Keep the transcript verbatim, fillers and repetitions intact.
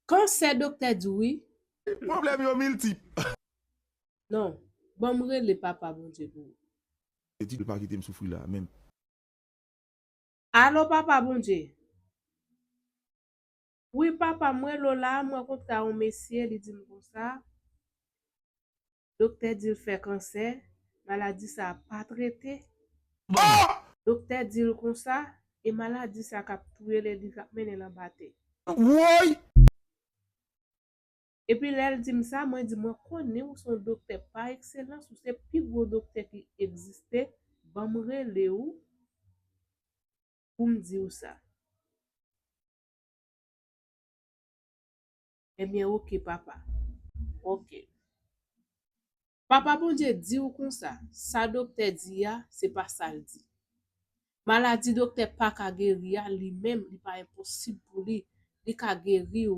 Kansè, doktè di wi. Pwoblèm yo miltip. Non, ban m rele Papa Bondye pou ou. Eti l pa kite m soufri la menm. Alo, Papa Bondye. Wi, papa, m rele w la, m rankontre a yon mesye, li di m konsa. Doktè di l fè kansè, maladi sa a pa trete. Doktè di l konsa, e maladi sa k ap touye l, e li k ap mennen l anba tè. Woy! Epi lè l di m sa, mwen di, mwen konnen ou se yon doktè pa ekselans, ou se pi gwo doktè ki egziste, ban m rele w pou m di w sa. Ebyen, oke, papa. Oke. Papa Bondye di w konsa, sa doktè di a, se pa sa l di. Maladi doktè pa ka geri a, li menm, li pa enposib pou li, li ka geri w.